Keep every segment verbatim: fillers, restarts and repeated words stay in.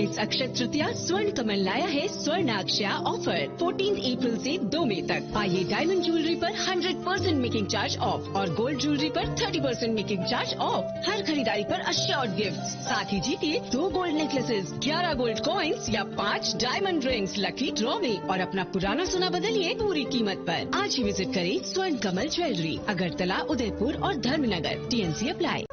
इस अक्षय तृतीया स्वर्ण कमल लाया है स्वर्ण अक्षया ऑफर, फोर्टीन अप्रैल से दो मई तक। पाइए डायमंड ज्वेलरी पर hundred percent making charge off और गोल्ड ज्वेलरी पर thirty percent making charge off. हर खरीदारी पर अश्योर्ड गिफ्ट, साथ ही जीतिए दो गोल्ड नेकलेसेस, ग्यारह गोल्ड कॉइंस या पाँच डायमंड रिंग्स लकी ड्रॉ में और अपना पुराना सोना बदलिए पूरी कीमत पर। आज ही विजिट करें स्वर्ण कमल ज्वेलरी, अगरतला, उदयपुर और Dharmanagar. TNC apply.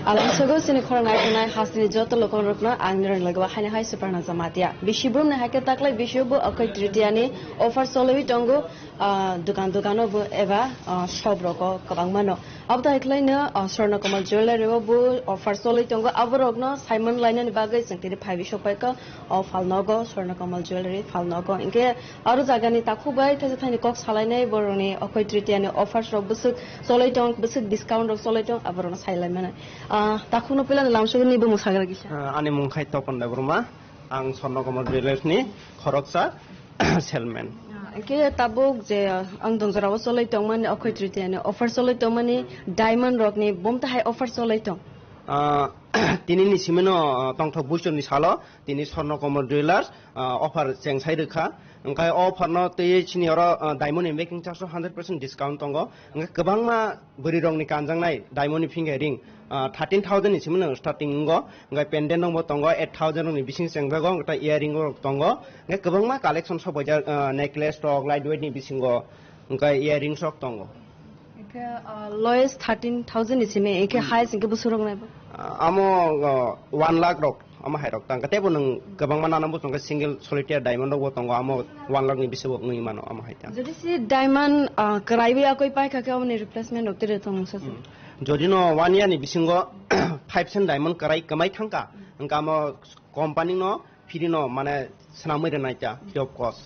Alam sogo sini khorang nai tongnai hasini joto lokongrokno ang nirang logo haini hai Suparna Jamatia. Bisi brum ni hai khe taklai bisi bo Akhoi Tritiya ni offer solwi tongo, ah, dukan dukano bo eba, ah, shop rogo kwbang mano. Abo to hai khlai no, ah, Swarna Kamal Jewellery o bo offer solwi tongo. Abo rokno saimon lainani bagwi chwng tini phaiwi sok paikha. O phalnogo, Swarna Kamal Jewellery phalnogo. Hinkhe aro jagani takhuk bai thaisa thaini kok salainai borokni Akhoi Tritiya ni offers rok bwswk cholai tong, bwswk discount rok cholai tong, aborokno sailaimani. Ah, takhukno puilano lamsogoni bumung sagra kisa. Ah, ani mung khai Topon Debbarma, ang Swarna Kamal Jewellers ni khoroksa salesman. Ah, hinkhe tabuk je ang dongjorao cholai tongmani Akhoi Tritiya ni offer cholai tongmani diamond rokni bumtahai offer cholai tong? Ah, tini ni simino, ah, tongthok buichorni salo tini Swarna Kamal Jewellers, ah, offer chengsai rwkha. Hwnkhe o offer no twi chini oro, ah, diamond ni making charge o hundred percent discount tongo. Hwnkhe kwbangma bwrwi rokni kanjaknai diamond ni finger ring, ah, thirteen thousand ni simi no starting wngo. Hwnkhe pendant rokbo tongo, eight thousand rokni bising chengjago, hwnkhe earring rok tongo. Hwnkhe kwbangma collection sok baijak, ah, necklace rok, light weight ni bisingo, hwnkhe earrings rok tongo. Hwnkhe, ah, lowest thirteen thousand ni simi, hwnkhe highest hwnkhe bwswk rok naibo? Ah, amo, ah, one lakh rok. Omo hai rok tang khe teibo nwng kwbangma nana bo tong khe single solitaire diamond rok bo tongo, amo one lakh ni bisi bo wngwi mano omo hai tang. Jodi si diamond, ah, kwraiwi akoi paikha khe omoni replacement rok tiri tong sa se? Hmm. Jodi no one year ni bisingo five cent diamond kwrai kwmai thangkha, hwnkhe amo company no free no mane swnamwi rwnai ta free of cost.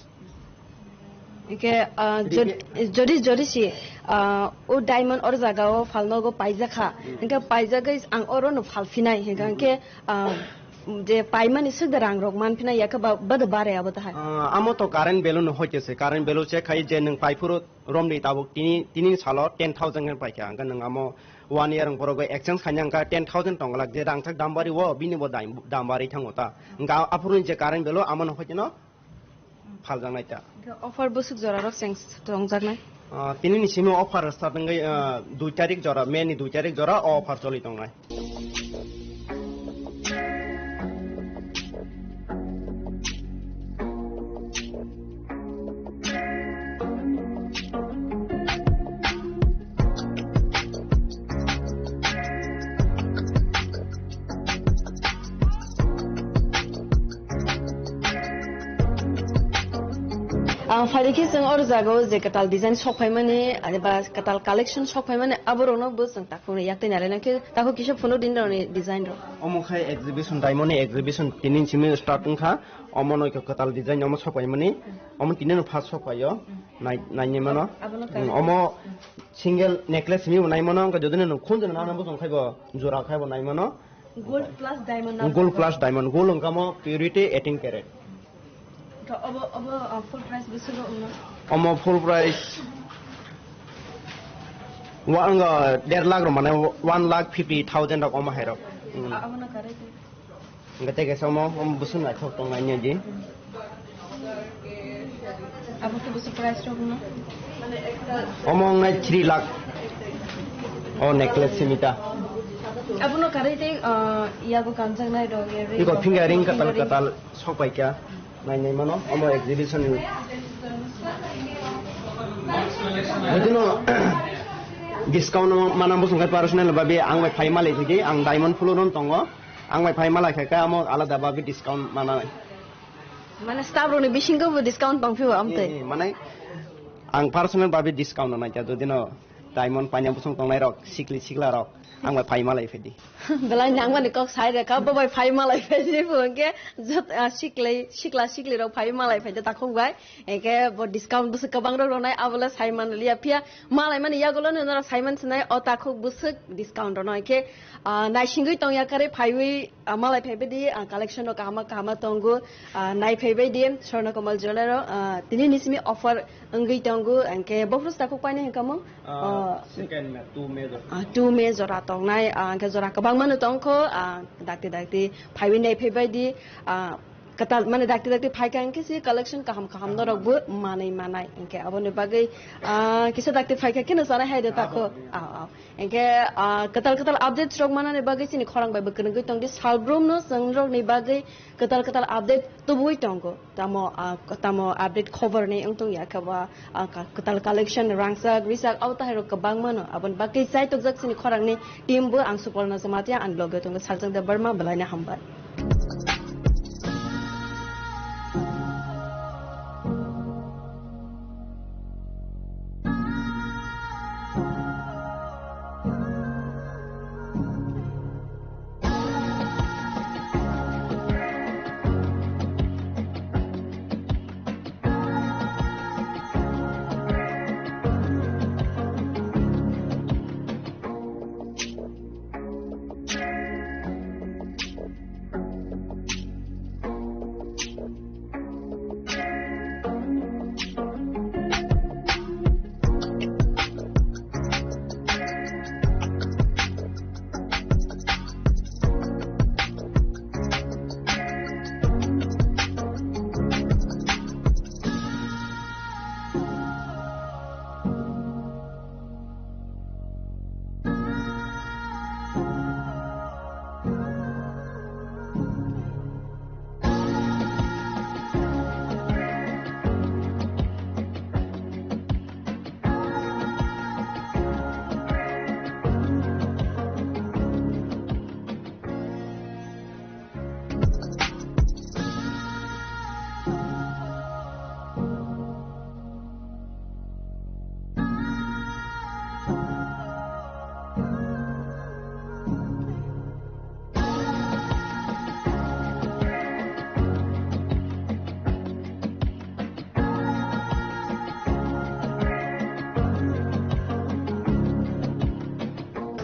Hingke, ah, jod-, jodi, jodi si, ah, o diamond or jaga o phalnogo paijakha, hingke paijagwi ang oro no phalphinai, hingke, hingke, ah, je paimani swk de rang rok manphinai, yakhe ba, bade bare abo tahai. Ah, amo to current value no hoite se, current value check khai je nwng paiphuru romni tabuk tini, tini salo ten thousand khe paikha, hingke nwng amo one year wng porogo exchange khaina hingke ten thousand tong glak, je rangchak dam bari o, bini bo dam, dam bari thango ta. Hingke aphuruni je current value amo no hoite no, phaljaknai ta. Hingke offer bwswk jora rok cheng tongjaknai? Ah, tini ni simi offer start wngwi, ah, dui tarik jora, May ni dui tarik jora o offer choli tongnai. Ang phaidi khe chwng oro jaga o je kwtal design sok phaimani, ani ba kwtal collection sok phaimani, aborokno bo chwng takhukno yaktwi nai laina khe takhuk kisa phunuk din rokni design rok. Omo khai exhibition, diamond ni exhibition tini simi start wngkha. Omo no kwtal design omo sopaimani, omo tini no first sopaio, nai-, naini mano. Abono Mm, kaisa. Omo single necklace simi bo nai mano, wngkha jodi no khunjana nana bosong khaibo, jora khaibo nai mano. Gold plus diamond na Gold plus diamond, gold wngkha mo purity eighteen carat. To obo, obo, uh, full price bwswk wngno? Omo full price wa wngkha der lakh rok mane one lakh fifty thousand rok omo hai rok. Mm. A-, abono karai twi. Hingke tei kaisa omo, omo bwswk naithok tong nai di. Abo khe bwswk price rok no? Omo wngnai three lakh. O necklace simi ta. Abono karwi tei, ah, yago kanjaknai rok, earring Iko rok, finger ring finger katal ring. Katal sok pai kha. Nai nai mano, omo exhibition ni. Bwtwino discount no mana bosong kai personal babi ang bai phai malai thiki, ang diamond floor on tongo. Ang bai phai malai kha, kha amo alada babi discount mana. Mane staff rokni bisingo bo discount tong phio amtwi. Eh, eh, mane ang personal babi discount no naikha, jodi no diamond paina bosong tongnai rok, sikli sikla rok, ang bai phai malai phaidi. Belai nangmani kok sai rekha, bo bai phai malai phaidi, bo hwnkhe jot, ah, siklai, sikla sikli rok phai malai phaidi takhuk bai. Hwnkhe bo discount bwswk kwbang rok ronai, abole sai man liya phiya. Malai mani yagulo no norok sai man sinai, o takhuk bwswk discount rono. Hwnkhe, ah, naisingwi tong ya kare phaiwi, ah, malai phaibaidi, ah, collection rok kahama kahama tongo. Ah, nai phaibaidi Swarna Kamal Jewelers o, ah, tini ni simi offer wngwi tongo. Hwnkhe bophuru takhuk painai hwnkha mo? Ah, Ah, second May, two May jora. Ah, two May jora tongnai, ah, hwnkhe jora kwbangma no tongkho, ah, dakti dakti phaiwi nai phaibaidi, ah, kwtal, mane dakti dakti phaikha hwnkhe si collection kaham kaham norok bo manwi manai. Hwnkhe aboni bagwi, ah, kisa dakti phaikha kheno chanai hai de tako. Abo, ya. Ah, ah. Hwnkhe, ah, kwtal kwtal updates rok manani bagwi chini khorang bai bo kwrwngwi tongdi. Salbrum no chwng rokni bagwi kwtal kwtal update tubui tongo. Tamo, ah, tamo update khobor ni wng tong ya khe ba, ah, ka-, kwtal collection rangchak, richak, abo tahai rok kwbangma no. Aboni bagwi chai tokjak chini khorang ni team bo ang Suporna Jamatia, ang loge tongo Sarjang Debbarma, belai no hambai.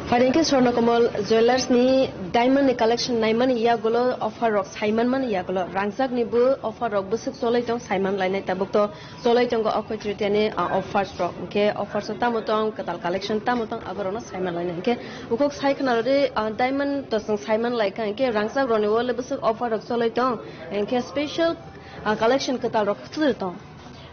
Phaidi khe Swarna Kamal Jewelers ni diamond ni collection naimani yagulo offer rok saimanmani yagulo rangjagni bo offer rok bwswk choloi tong saiman lainai tabuk to choloi tongo Akshay Tritiya ni, ah, offers rok. Hwnkhe offers o tamo tong, kwtal collection tamo tong, abo rokno saiman lainai. Hwnkhe bukhuk sai khna rwdi, ah, diamond to chwng saiman laikha, hwnkhe rangjak rokni o le bwswk offer rok choloi tong, hwnkhe special, ah, collection kwtal rok kwthwtwi tong.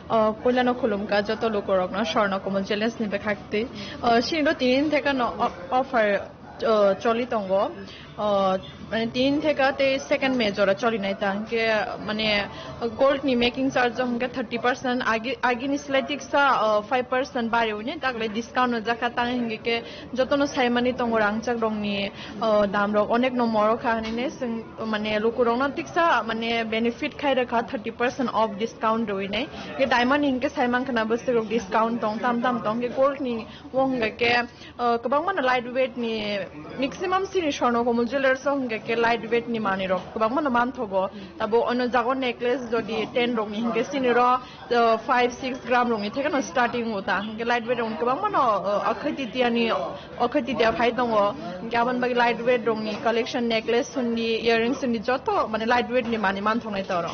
O, puilano khulumkha joto lukurokno Swarna Kamal Jewelers ni bwkhaktwi. O, chini do tin thekano o-, offer, o, choli tongo. O, mane tin theka tei second May jora cholinai ta hwnkhe, mane gold ni making charge o hwnkhe thirty percent agi, agini slai tiksa, o, five percent bari hwnwi tagle discount no jakha tang hwnkhe jotono saimani tongo rangjak rokni, o, dam rok onek no moro kha hwnwi ne chwng mane lukurokno tiksa mane benefit khai rwkha thirty percent off discount rwinai. Hwnkhe diamond ni hwnkhe saiman khna bwswk rok discount tong tam tam tong hwnkhe gold ni o hwnkhe, o, kwbangma no light weight ni maximum chini Swarna Kamal Jewelers o hwnkhe Ke lightweight ni manwi rok kwbangma no manthogo. Tabo ono jago necklace jodi ten rok ni hinkhe sini ro, uh, five six gram rok ni theke no starting o ta. Hinkhe lightweight rok ni kwbangma no, uh, akhai titiya ni, akhai titiya phai tongo. Hinkhe aboni bagwi lightweight rok ni collection, necklace sundi, earrings sundi joto mane lightweight ni manwi manthoknai ta oro.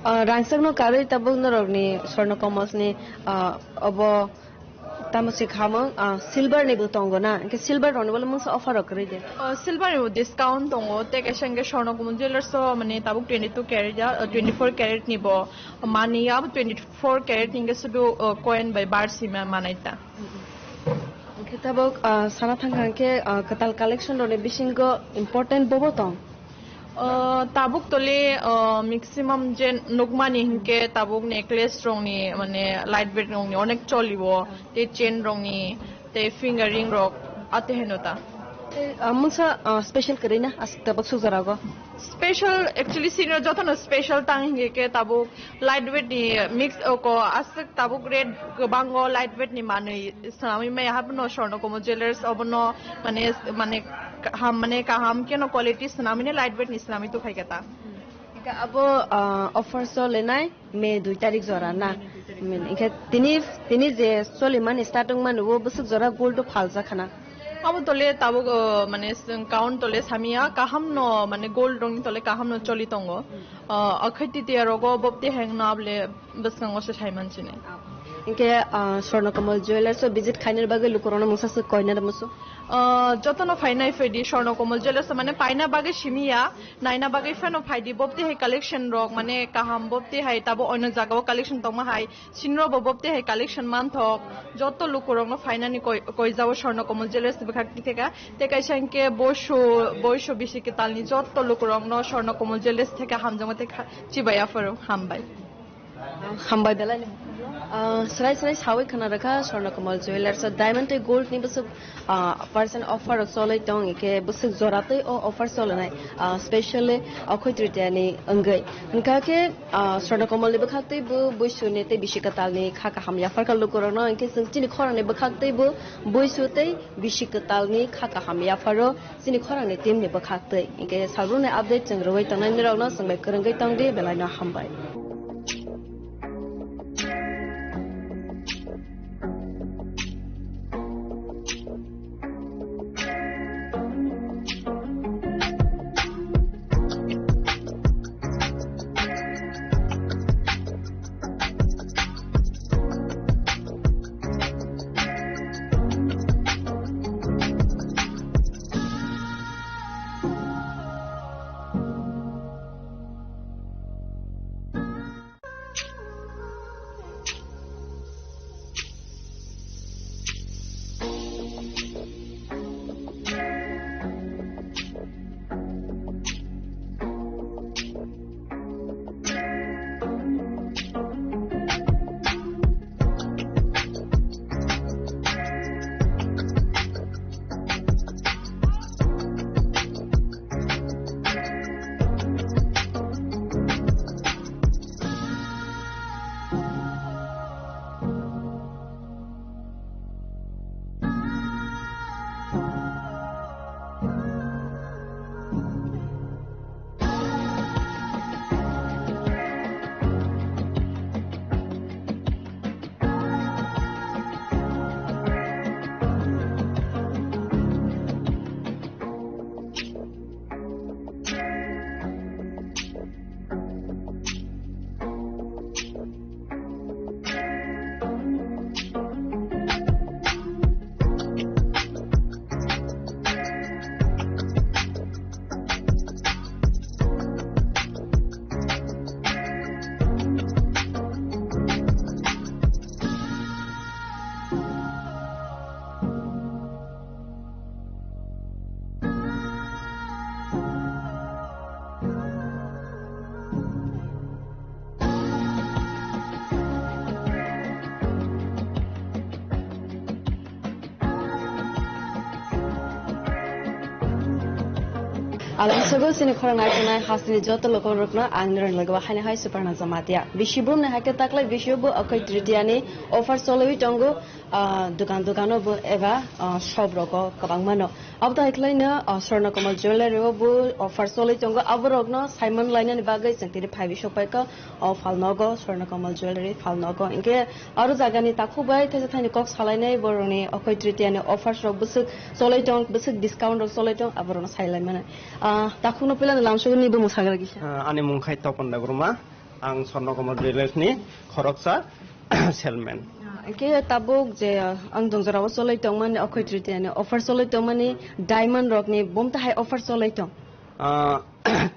Ah, rangchak no karwi tabuk norok ni Swarna Commerce ni, ah, obo tamo se khamung, ah, silver ni bo tongo na, hingke silver rok ni bo mungsa offer rok kwrwi de. Ah, silver ni bo discount tongo, tei kaisa hingke Swarna Commerce Jewellers o mane tabuk twenty two carat ya, ah, twenty four carat ni bo mani ya, abo twenty four carat hingke sudu, ah, coin bai bar sima manai ta. Hingke tabuk, ah, sana thang kha hingke, ah, kwtal collection rok ni bisingo important bo bo tong. Ah, tabuk tole, ah, maximum je nukmani hinkhe tabuk necklace rokni, mane, light weight rokni onek choliwo, tei chain rokni, tei finger ring rok, ate heno ta. Tei, ah, mungsa, ah, special kwrwi na aswk tabuk suk jora go? Special, actually, senior jotono special tang hinkhe tabuk light weight ni mix, oko aswk tabuk rate kwbango light weight ni manwi. Swnamwi maya haphano Swarna Kamal Jewellers obono mane, mane kaham, mane kaham keno quality swnamwini light weight ni swnamwi tuphai kha ta. Hingke abo, ah, offer solenai May dui tarik jora na? Hingke tini, tini je solimani starting mani o bwswk jora gold o phaljak khana? Abo tole tabuk, ah, mane count tole samiya kaham no mane gold rongni tole kaham no choli tongo. Ah, akhai titiya rogo bobti hengno able bwskango se sai mansini. Hingke, ah, Swarna Kamal Jewellers o visit khainani bagwi lukurokno mungsa swk koina da musu? Ah, jotono phainai phaidi Swarna Kamal Jewellers o mane paina bagwi simiya, naina bagwi phano phaidi, bobti hai collection rok mane kaham, bobti hai tabo oino jagao collection tongma hai, sinro bo bobti hai collection manthok, joto lukurokno phainani koi, koijao Swarna Kamal Jewellers bwkhak titheka, tei kaisa hingke boisu, boisu bisi kwtalni joto lukurokno Swarna Kamal Jewellers theke hamjakma tei kha-, chibai aphuru hambai. Hambai belai no. Ah, srai srai sawi khna rwkha Swarna Kamal Jewellers o diamond tei gold ni bwswk, ah, percent offer rok cholwi tong, hingke bwswk jora tei o offer cholinai, ah, specially Akhoi Tritiya ni wngwi. Hingkha khe, ah, Swarna Kamal ni bwkhak tei bo buisu ni tei bisi kwtal ni kha kaham yaphar kha lukurok no, hingke chwng chini khorang ni bwkhak tei bo buisu tei bisi kwtal ni kha kaham yapharo. Chini khorang ni team ni bwkhak twi. Hingke salbrum ni update chwng rwui tongnai nirok no chwng bai kwrwngwi tong di, belai no hambai. Alangsogo chini khorang naitongnai hasteni joto lokorokno ang nirokni logo haino hai Suparna Jamatia. Bisi brumni hai khe taklai bisio bo Akhoi Tritiani offer choliwi tongo, ah, dukan dukano bo eba, ah, shop rogo kwbangmano. Abo to hai khwlaino, ah, Swarna Kamal Jewellery o bo offer choliwi tongo. Aborokno saimon lainani bagwi chwng tini phaiwi sokpaikha. O phalnogo, Swarna Kamal Jewellery phalnogo. Hinkhe aro jagani takhuk bai thaisa thaini kok salainai borokni Akhoi Tritiani offers rok bwswk cholai tong, bwswk discount rok cholai tong, aborokno sailaimani. Ah, takhukno puilano lamsogoni bumung sagra kisa. Ah, ani mung khai Topon Debbarma, ang Swarna Kamal Jewellers ni khoroksa salesman. Ah, hinkhe tabuk je, ah, ang dongjorao cholai tongmani, Akhoi Tritiani offer cholai tongmani, diamond rokni bumtahai offer cholai tong. Ah,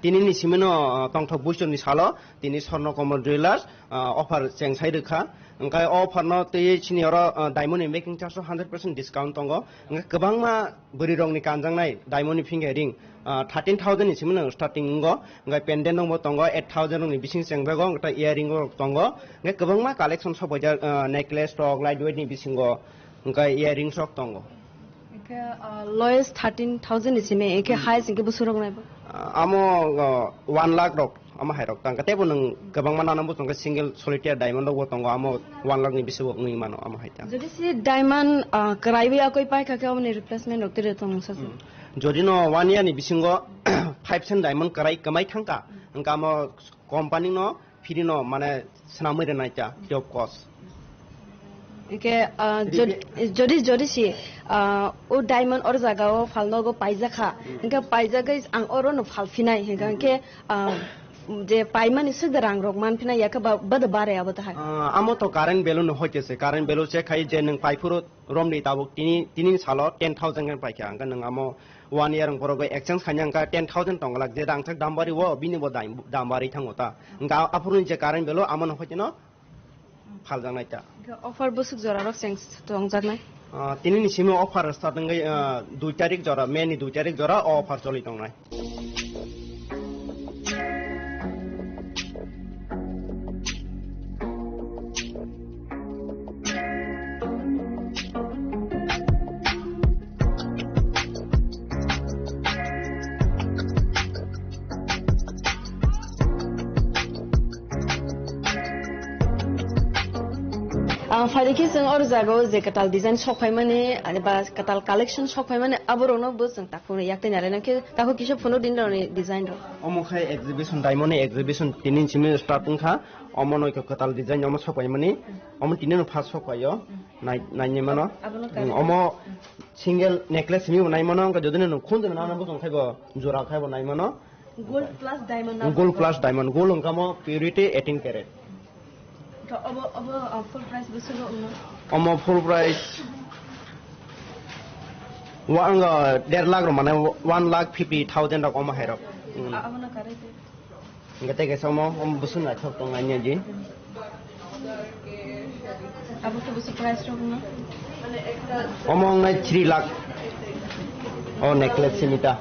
tini ni simino, ah, tongthok buisoni salo, tini Swarna Kamal Jewellers, ah, offer chengsai rwkha. Hwnkhe o offer no twi chini oro, ah, diamond ni making charge o hundred percent discount tongo. Hwnkhe kwbangma bwrwi rokni kanjaknai diamond ni finger ring, ah, thirteen thousand ni simi no starting wngo. Hwnkhe pendant rok bo tongo, eight thousand rokni bising chengbago, hwnkhe earring rok tongo. Hwnkhe kwbangma collection sok paijak, ah, necklace rok, light weight ni bisingo, hwnkhe earrings rok tongo. Hwnkhe, ah, lowest thirteen thousand ni simi, hwnkhe highest hwnkhe bwswk rok naibo? Ah, amo, ah, one lakh rok, amo hai rok tangkha. Teibo nwng kwbangma nana bo tongkha, single solitaire diamond rok bo tongo, amo one lakh ni bisi bo wngwi mano, amo hai ta. Jodi si diamond, ah, kwraiwi akoi paikha khe, aboni replacement rok tiri tong sa se? Hmm. Jodi no one year ni bisingo five cent diamond kwrai kwmai thangkha, hwnkhe amo company no phirino mane swnamwi rwnai ta free of cost. Hwnkhe, ah, jod-, jodi, jodi si, ah, o diamond or jaga o phalnogo paijakha, hwnkhe paijagwi ang oro no phalphinai, hwnkhe, hwnkhe, ah, je paimani swk de rang rok manphinai, yakhe ba, bada bare abo tahai? Ah, amo to current value no hoite se, current value se khai je nwng paiphuru romni tabuk tini, tini salo ten thousand khe paikha, hwnkhe nwng amo one year borok bai exchange khaina hwnkha ten thousand tong glak, je rangchak dambari o bini bo dam, dambari thango ta. Hwnkha aphuru je current value amo no hoiteno phaljaknai ta. Hwnkhe offer bwswk jora rok cheng tongjaknai? Ah, tini ni simi offer start wngwi, ah, dui tarik jora, May ni dui tarik jora o offer choli tongnai. Ah, phaidi khe chwng oro jaga o je kwtal design sok phaimani, ani ba kwtal collection sok phaimani, aborokno bo chwng takhuk yak tei nai laina khe takhuk kisa phunuk din rokni design rok. Omo khai exhibition, diamond ni exhibition tini simi start wngkha. Omo noi kwtal design omo sok phaimani, omo tini no first sok phaio, nai, nai ni mano. Abono Hmm, omo single necklace simi bo nai mano, wngkha jodi no khun din nana bo tong khai bo jora khai bo nai mano. Gold plus diamond na Gold plus diamond, gold wngkha mo purity eighteen carat. To obo, obo, uh, full price bwswk wngno? Omo full price wa-, ang, uh, der lakh rok mane one lakh fifty thousand rok omo hai rok. Hmm. A-, abono karwi twi? Hingke tei kaisa omo, omo bwswk naithok tong ani di. Abo khe bwswk price rok no? Omo wngnai three lakh. O necklace simi ta.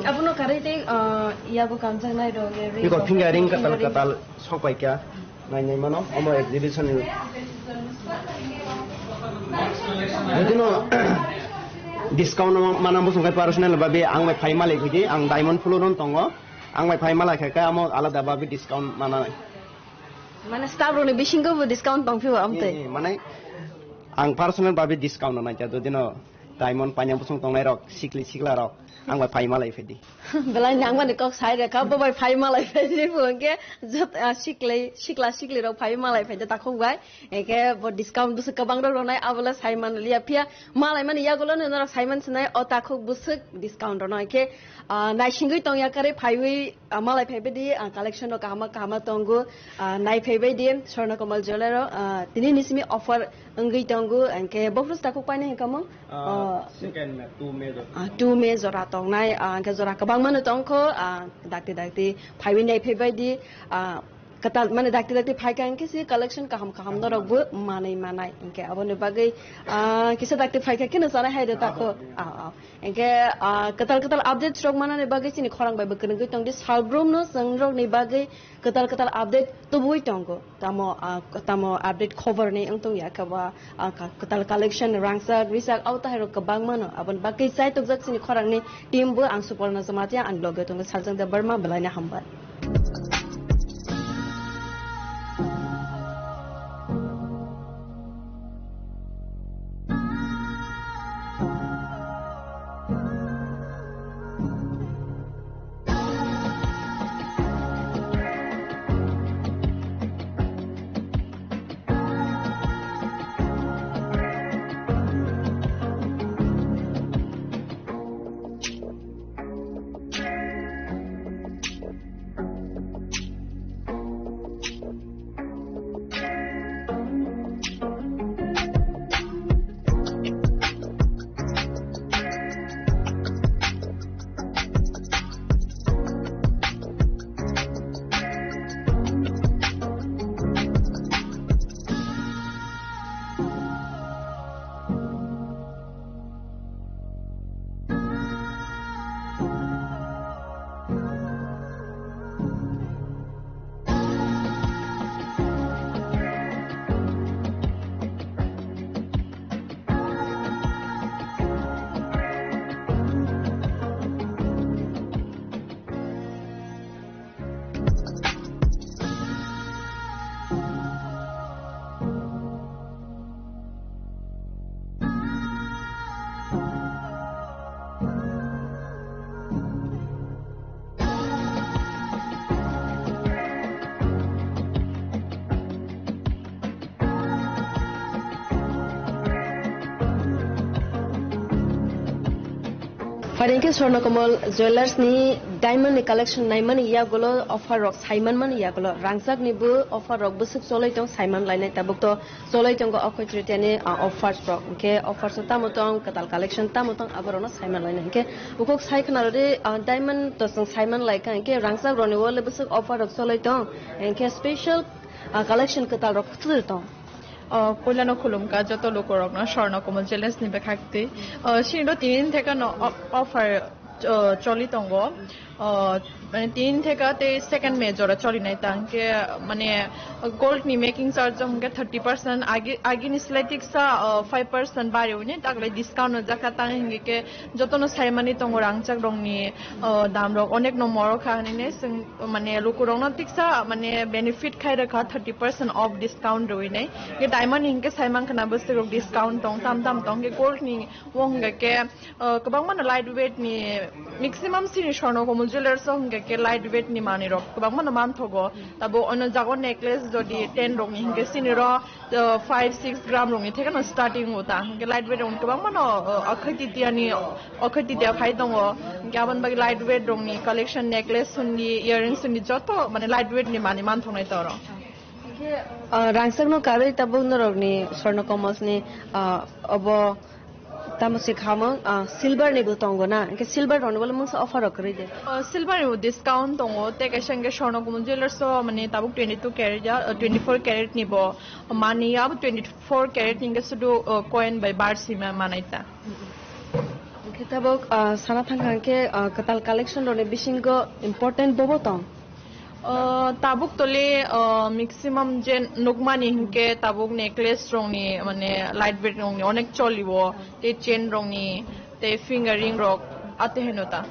Abono karwi tei, ah, yago kanjaknai rok, ring Biko rok, finger ring finger katal ring. Katal sok pai kha. Nai nai mano, omo exhibition ni. Jodi no discount no mana bwswng kai personal babe ang bai phai malai khaidi, ang diamond floor on tongo. Ang bai phai malai kha khe amo alada babe discount mana. Mane staff rokni bisingo bo discount tong phio amtwi? Eh, eh, mane ang personal babe discount no naikha, jodi no diamond paina bosong tongnai rok, sikli sikla rok, ang bai phai malai phaidi. Belai nangmani kok sai rekha, bo bai phai malai phaidi, bo hwnkhe jot, ah, sikli, sikla sikli rok phai malai phaidi takhuk bai. Hwnkhe bo discount bwswk kwbang rok ronai, abola sai man liya phiya, malai mani yagulo no norok sai man sinai, o takhuk bwswk discount rono. Hwnkhe, ah, naisingwi tong yakarwi phaiwi, ah, malai phaibaidi, ah, collection rok kahama kahama tongo, ah, nai phaibaidi Swarna Kamal Jewellery o, ah, tini ni simi offer wngwi tongo, hwnkhe bophuru takhuk painai hwnkha mo? Ah, ah, second May, two May jora. Ah, two May jora tongnai, ah, hwnkhe jora kwbangma no tongkho, ah, dakti dakti phaiwi nai phaibaidi, ah, Kwtal, mane dakti dakti phaikha hinkhe si collection kaham kaham norok bo manwi manai. Hinkhe aboni bagwi, ah, kisa dakti phaikha khe no chanai hai de tako. Ah, ah. Hinkhe, ah, kwtal kwtal updates rok manani bagwi chini khorang bai bo kwrwngwi tongdi. Salbrum no chwng rokni bagwi kwtal kwtal update tubui tongo. Tamo, ah, tamo update khobor ni wng tong ya khe ba, ah, ka-, kwtal collection rangchak rijak abo tahai rok kwbangma no. Aboni bagwi chai tokjak chini khorang ni team bo ang Suporna Jamatia, ang loge tongo Sarjang Debbarma, belai no hambai. Phaidi khe Swarnakomal Jewellers ni diamond ni collection naimani yagulo offer rok saimanmani yagulo rangchak ni bo offer rok bwswk choloi tong saiman lainai tabuk to choloi tongo Akhoi Tritiya ni, ah, offers rok hinkhe offers o tamo tong kwtal collection tamo tong abo rok no saiman lainai hinkhe bukhuk sai khna rwdi, ah, diamond to chwng saiman laikha hinkhe rangchak rok ni o le bwswk offer rok choloi tong hinkhe special, ah, collection kwtal rok kwthwtwi tong. O, puilano khulumkha joto lukurokno Swarnakomal Jewellers ni bwkhaktwi. O, chini do tini thekano o-, offer, o, choli tongo. O, mane tini theka tei second May jora cholinai ta. Hinkhe, mane, gold ni making charge o hinkhe thirty percent, agi, agini slai tiksa, o, five percent bari hwnwi, taklai discount no jakha tang hinkhe jotono saimani tongo rangchak rokni, o, dam rok onek no morok kha hwnwi ne chwng mane lukurokno tiksa mane benefit khai rwkha thirty percent off discount rwinai. Hinkhe diamond ni hinkhe saimankha na bwswk rok discount tong tam tam tong hinkhe gold ni o hinkhe, uh, kwbangma no light weight ni maximum chini Swarnakomal Jewellers o hinkhe light weight ni manwi rok kwbangma no manthogo. Tabo ono jago necklace jodi ten rok ni hinkhe chini ro uh, five six gram rokni thekeno starting o ta. Hinkhe light weight rokni kwbangma no, uh, Akhoi Tritiya ni, Akhoi Tritiya phai tongo. Hinkhe aboni bagwi light weight rokni collection, necklace hwnwi, earrings hwnwi joto mane light weight ni manwi manthoknai ta oro. Uh, rangchak no karwi tabuk norokni Swarnakomals ni, uh, obo Tamo se khamung, ah, silver ni bo tongo na? Hinkhe silver rok ni bo mungsa offer rok kwrwi de. Oh, silver ni bo discount tongo, tei kaisa hinkhe Swarnakomal Jewellers o mane tabuk twenty two carat ya, oh, twenty four carat ni bo mani ya, abo twenty four carat ni hinkhe sudu, oh, coin bai bar sima manai ta. Hinkhe tabuk, ah, sana thangkha hinkhe, ah, kwtal collection rok ni bisingo important bobo tong? O, tabuk tole, o, maximum je nukmani hinkhe tabuk necklace rokni, mane, light weight rokni onek choliwo, tei chain rokni, tei finger ring rok, ate heno ta.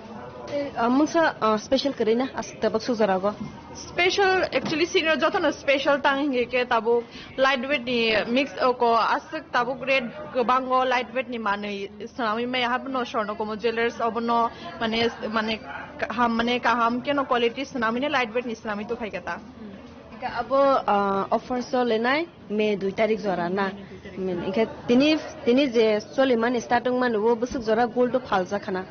Tei, ah, mungsa, ah, special kwrwi na, as tabuk suk jora go? Special, actually, sini jotono special tang hinkhe tabuk light weight ni mix, o, ko aswk tabuk rate kwbango light weight ni manwi swnamwi maya haphano Swarnakomal Jewellers obono mane, mane kaham, mane kaham keno quality swnamwi ne light weight ni swnamwi tukhai kha ta. Hinkhe abo, ah, offer solenai May dui tarik jora na? Hinkhe tini, tini je solimani starting mani o bwswk jora gold o phaljak khana?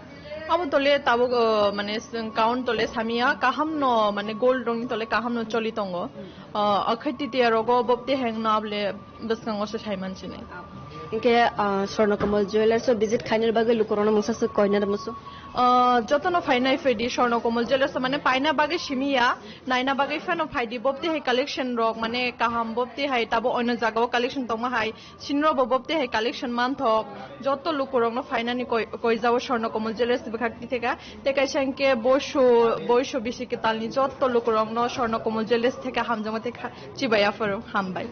Abo tole tabuk, o, mane, chwng count tole samia, kaham no, mane, gold rong tole kaham no choli tongo. O, Akhai Titiya rogo bobte heng no able bwskango se sai mansinai. Hingke, ah, Swarna Kamal Jewellers o visit khainani bagwi lukurokno mungsa swk koina musu? Ah, jotono phainai phaidi Swarna Kamal Jewellers o, mane paina bagwi simiya, naina bagwi phano phaidi, bobti hai collection rok, mane kaham bobti hai tabo oino jagao collection tongma hai, sinro bo bobti hai collection manthok, joto lukurokno phainani koi-, koijao Swarna Kamal Jewellers bwkhak titheka, tei kaisa hingke boisu, boisu bisi kwtalni joto lukurokno Swarna Kamal Jewellers theka hamjakma tei kha-, chibai aphuru hambai.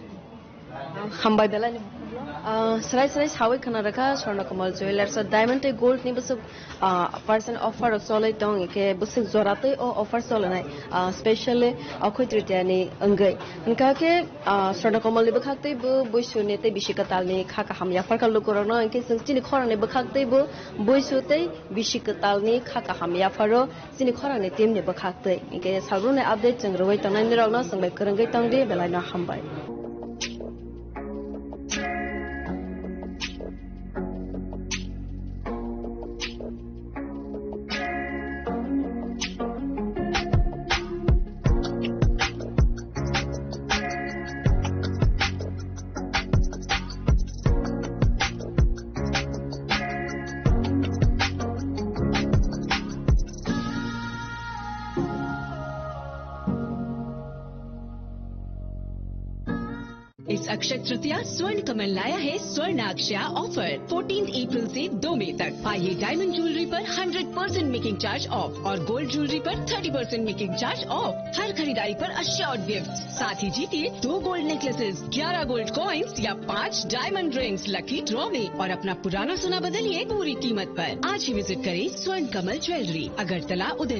Hambai belai ni. Ah, srai srai sawi khna rakha Swarna Kamal Jewellers o diamond tei gold ni bwswk, ah, percent offer rok cholwi tong, hingke bwswk jora tei o offer cholinai, ah, specially Akhoi Tritiya ni wngwi. Hingka khe, ah, Swarna Kamal ni bwkhak tei bo boisu ni tei bisi kwtal ni kha kaham yapharkha lukurokno, hingke chwng chini khorang ni bwkhak tei bo boisu tei bisi kwtal ni kha kaham yapharo. Chini khorangni team ni bwkhak twi. Hingke salbrumni update chwng rwui tongnai nirokno chwng bai kwrwngwi tongdi, belai no hambai. इस अक्षय तृतीया स्वर्ण कमल लाया है स्वर्ण अक्षया offer. Fourteen April से दो मई तक पाइए डायमंड ज्वेलरी पर hundred percent making charge off और गोल्ड ज्वेलरी पर thirty percent making charge off. हर खरीदारी पर अश्योर्ड गिफ्ट, साथ ही जीतिए दो गोल्ड नेकलेसेस, ग्यारह गोल्ड कॉइन्स या पाँच डायमंड रिंग्स लकी ड्रॉ में और अपना पुराना सोना बदलिए पूरी कीमत पर। आज ही विजिट करें स्वर्ण कमल ज्वेलरी, अगरतला, उदय